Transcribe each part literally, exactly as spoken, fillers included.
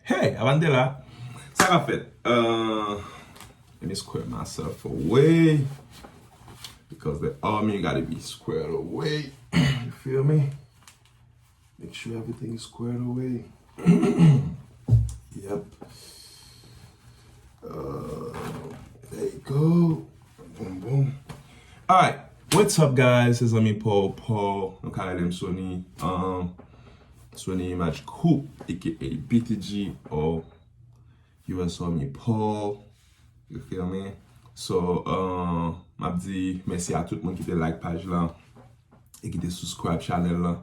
Hey, Avante la. Sa k ap fèt? Uh, let me square myself away. Because the army gotta be squared away. You feel me? Make sure everything is squared away. Yep. Uh, there you go. Boom, boom. Alright. What's up, guys? Se zanmi Paul Paul. Nou ka rele m Sony. Um, Sony Image Coop, A K A B T G, or U S Army Paul. You feel me? So, uh, m ap di mèsi a tout moun ki te like paj lan e ki te subscribe channel lan.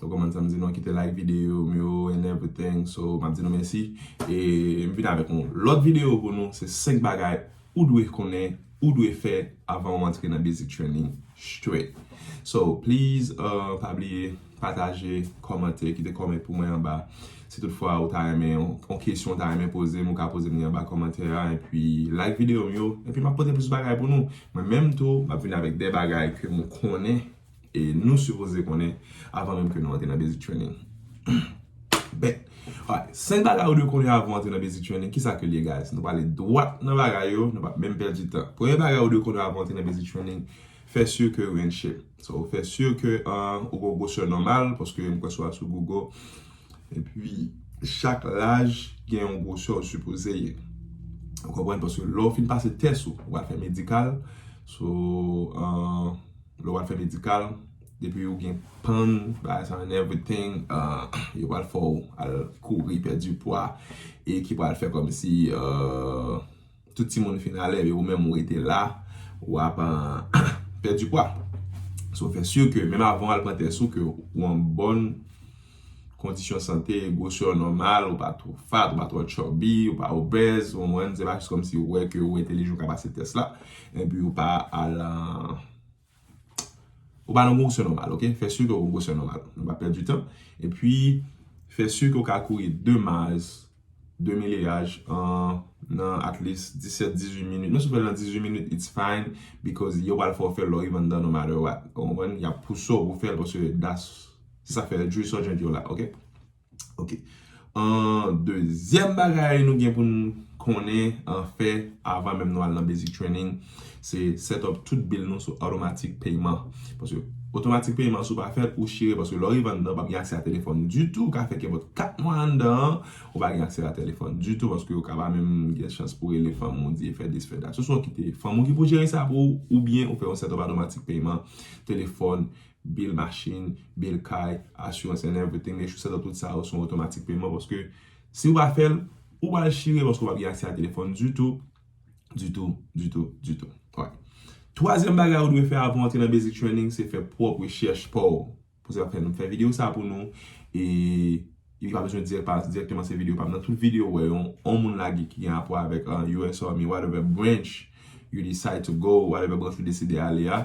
Ou konprann sa m di nou, ki te like videyo m yo and everything. So, m ap di nou mèsi. E m vin avèk yon lòt videyo pou nou. Se senk bagay ou dwe konnen, ou dwe fè avan ou antre nan basic training straight. So, please, uh, pa bliye pataje, kòmante, kite kòmant pou mwen anba. Si toutfwa ou ta renmen yon, yon kesyon ou ta renmen poze m, ou ka poze m li anba kòmantè a, epi like videyo m yo, epi m ap pote plis bagay pou nou. Mwen menm tou, m ap vin avèk de bagay ke m konnen e nou sipoze konnen avan menm ke nou antre nan basic training. Ben, alright, senk bagay ou dwe konnen avan w antre nan basic training. Kisa ke l ye, guys? Nou pale dwat nan bagay yo, nou p ap menm pèdi tan. Premye bagay ou dwe konnen avan w antre nan basic training, fè si ke ou in shape. So, fè si ke, uh, ou gon gwosè nòmal, paske m kwè si w al sou Google. Epi, chak laj gen yon gwosè ou sipoze ye. Ou konprann? Paske lè w fin pase tès ou, ou al fè medikal. So, uh, lè w al fè medikal, depi ou gen pann, bagay sa and everything, uh, yo pral fè w al kouri, pèdi pwa, e ki pral fè kòmsi, uh, tout timoun fin ale, e ou menm ou rete la, w ap, uh, pèdi pwa. So, fè si ke, menm avan w al pran tès ou, ke ou an bòn kondisyon sante, gwosè w nòmal, ou pa twò fat, ou pa twò chubby, ou pa obèz, ou konprann, se pa jis kòmsi ou wè ke ou entèlijan, ou ka pase tès la, epi ou pa al, uh, ou pa nan gwosè nòmal, ok? Fè si ke ou gwosè nòmal. Nou pa pèdi tan. Epi, fè si ke ou ka kouri de miles, de miliyaj, an, nan at least disèt, dizuit minit. Menm si w fè l nan dizuit minit, it's fine, because yo pral fè w fè l lè w rive anndan no matter what. Ou konprann? Y ap pouse w pou w fè l, paske that's, se sa k fè drill sergeant yo la, ok? Ok. An, dezyèm bagay nou gen pou n konnen, an, fè avan menm nou al nan basic training, se set up tout bill nou sou automatic payment. Paske automatic payment, si w pa fè l, ou chire, paske lè w rive anndan, w p ap gen aksè a telefòn ditou, ou ka fè kenpòt kat mwa anndan an, ou pa gen aksè a telefòn ditou, paske ou ka pa menm gen chans pou rele fanm ou, di fè this, fè that. Se swa w kite fanm ou ki pou jere sa pou ou, oubyen ou fè yon set up automatic payment, telefòn, bill machin, bill kay, assurance and everything, make sure w set up tout sa yo sou yon automatic payment, paske si w pa fè l, ou pral chire paske w p ap gen aksè a telefòn ditou, ditou, ditou, ditou. Alright. Twazyèm bagay ou dwe fè avan w antre nan basic training, se fè pwòp rechèch pa w. Pou se pa fè nou fè videyo sa pou nou, e li pa bezwen dirèk pa, dirèkteman se videyo pa m. Nan tout videyo ou wè yon, yon moun lage ki gen rapò avèk, uh, U S Army, whatever branch you decide to go, whatever branch ou deside ale a.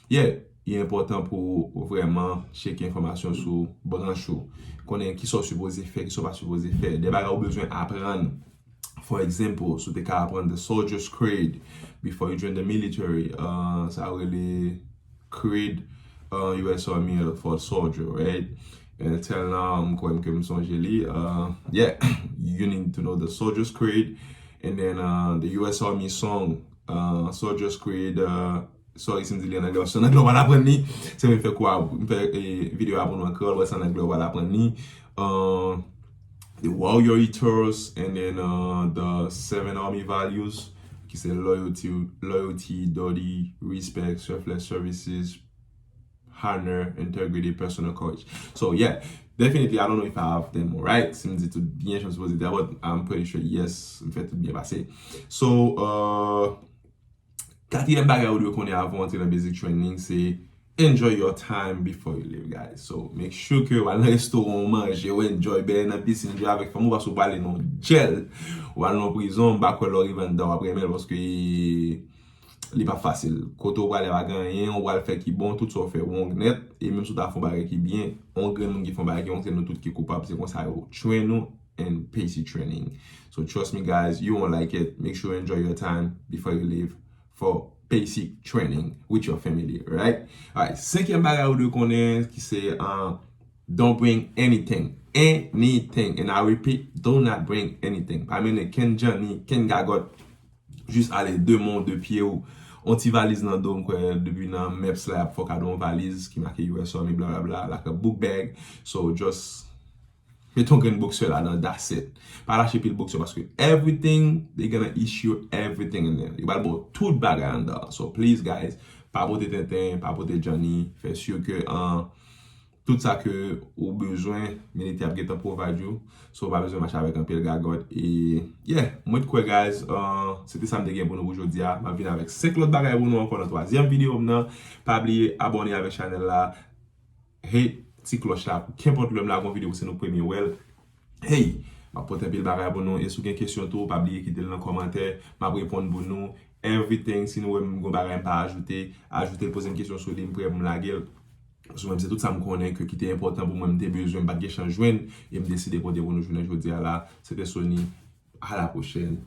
Yeah, li enpòtan pou ou vrèman tcheke enfòmasyon sou branch ou. Konnen kisa w sipoze fè, kisa w pa sipoze fè. De bagay ou bezwen aprann. For example, si w te ka aprann the soldier's creed before you join the military, uh, sa yo rele creed, uh, U S Army for soldier, right? And until now, m kwè m ke m sonje li. Uh, yeah, you need to know the soldier's creed and then, uh, the U S Army song, uh, soldier's creed, uh, sorry si m di li an anglè, paske an anglè w pral aprann li. Se mwen fè kou a, m fè, eh, videyo a pou nou an kreyòl, wè se an anglè w pral aprann li. Uh, the warrior ethos, and then, uh, the seven army values, ki se loyalty, loyalty, duty, respect, selfless services, honor, integrity, personal courage. So, yeah, definitely, I don't know if I have them right. Si m di tout byen, jan m sipoze di a, but I'm pretty sure, yes, m fè tout byen pase. So, uh, katriyèm bagay ou dwe konnen avan w antre nan basic training, se enjoy your time before you leave, guys. So, make sure ke w al nan restoran, w manje, w enjoy, bèyè nan pisin, jwe avèk fanmi w, paske w prale nan yon jèl, w al nan yon prizon, m pa kwè lè w rive anndan w ap renmen l, paske li p ap fasil. Kote w prale pa gen anyen, w pral fè ki bon, tout sa w fè wrong nèt, e menm si w ta fè yon bagay ki byen, yon grenn moun ki fè yon bagay ki wrong, se nou tout ki koupab, se konsa yo train nou in basic training. So trust me, guys, you won't like it. Make sure you enjoy your time before you leave for basic training with your family, right? Alright, senkyèm bagay ou dwe konnen ki se, uh, Don't bring anything. Anything. And I repeat, do not bring anything. Pa mennen kenn djanni, kenn gagòt. Jis ale de men w, de pye w. On ti valiz nan do, m kwè depi nan Meps la, y ap fè w kado yon valiz ki make U S Army, blablabla, like a book bag. So, just met yon grenn boksè ladan, that's it. Pa lache pil boksè paske everything, they gonna issue everything in there. Yo pral ba w tout bagay anndan. So, please, guys, pa pote tenten, pa pote djanni. Fè si ke, uh, tout sa ke ou bezwen, militè ap gentan provide you. So, ou pa bezwen mache avèk anpil gagòt. E, yeah, mwen t kwè, guys, uh, se te sa m te gen pou nou pou jodi a. M ap vin avèk senk lòt bagay pou nou ankò nan twazyèm videyo m nan. Pa bliye abòne avèk chanèl la. Hit ti klòch la pou kenpòt lè m lage yon videyo pou se nou premye wè l. Hey, m ap pote anpil bagay pou nou. E si w gen kesyon tou, pa bliye kite l nan kòmantè. M ap reponn pou nou. Everything, si nou wè m gen bagay m pa ajoute, ajoute l, poze m kesyon sou li, m prè pou m lage l. Sou mwen, se tout sa m konnen ke ki te enpòtan pou mwen, m te bezwen, m pa t gen chans jwenn, e m deside pote pou nou jounen jodi a la. Se te Sony. À la prochaine.